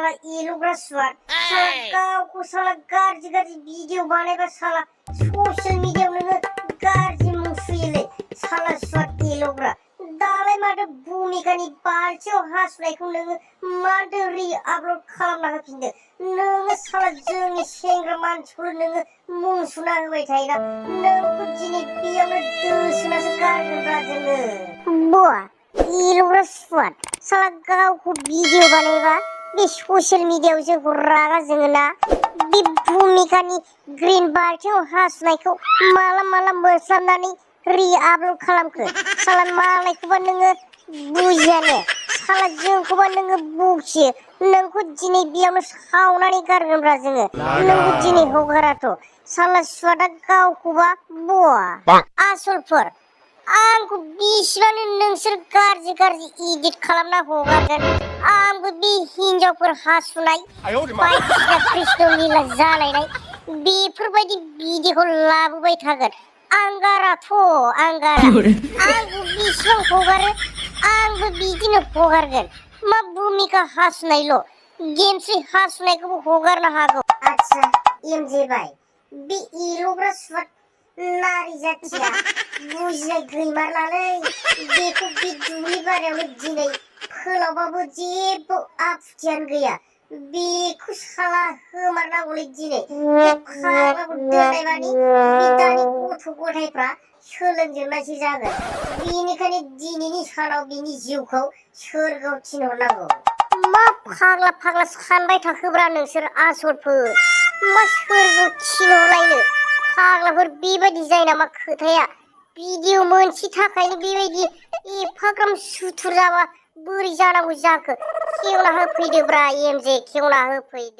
साला एलुग्रा सुवार साला गावखौ साला गाज्रि गाज्रि भिडिअ बानायबा साला ससियेल मिडियायाव नोङो गाज्रि मुं सुयोलै साला सुवार एलुग्रा दालाय माथो भुमिकानि बाल्थियाव हासुनायखौ नोङो माथो रि-आपल'ड खालामना होफिनदो नोङो साला जोंनि सेंग्रा मानसिखौल' नोङो मुं सुना होबाय थायोना नोंखौ दिनै बेयावनो दोसोनासो गारगोनब्रा जोङो बुआ एलुग्रा सुवार साला गावखौ भिडिअ बानायबा बे ससियेल मिडियायाव जोंखौ रागा जोङोना बे भुमिकानि ग्रिन बाल्थियाव हासुनायखौ माला मोस्लाबनानै रि-आपल'ड खालामखो साला मालायखौबा नोङो बुजियानो साला जोंखौबा नोङो बखियो नोंखौ दिनै बेयावनो सावनानै गारगोनब्रा जोङो नोंखौ दिनै हगाराथ' साला सुवादा गावखौबा बवा आसलफोर आंखौ बिसिबांनो नोंसोर गाज्रि गाज्रि इडिट खालामना हगारगोन आंबो बे हिनजावफोर हासुनाय बायदिसिना कृष्ण लीला जालायनाय बेफोरबायदि भिडिअखौ लाबोबाय थागोन आंगाराथ' आंगारा आंखौ बिसिबां हगारो आंबो बिदिनो हगारगोन मा भुमिका हासुनायल' गेमस्रि हासुनायखौबो हगारनो हागौ आच्छा एमजे बाय बे एलुग्रा सुवाद नारि जाथिया बुजिनाय गैमारलालै बेखौ बे दुब्लि बारियावनो दिनै फोलावबाबो जेबो आफुथियानो गैया बेखौ साला होमारनांगौलै दिनै बे फाग्लाखौ दोननाय मानि बे दानि गथ' गथायफ्रा सोलोंजोबनायसो जागोन बेनिखायनो दिनैनि सानाव बिनि जिउखौ सोरगोआव थिनहरनांगौ मा फाग्ला सानबाय थाखोब्रा नोंसोर आसलफोर मा सोरगोआव थिनहरलायनो फाग्लाफोर बेबायदि जायो नामा खोथाया भिडिअ मोनसे थाखायनो बेबायदि एफाग्राम सुथुर जाबा बोरै जानांगौ जाखो खेवना होफैदोब्रा एमजे खेवना होफैदो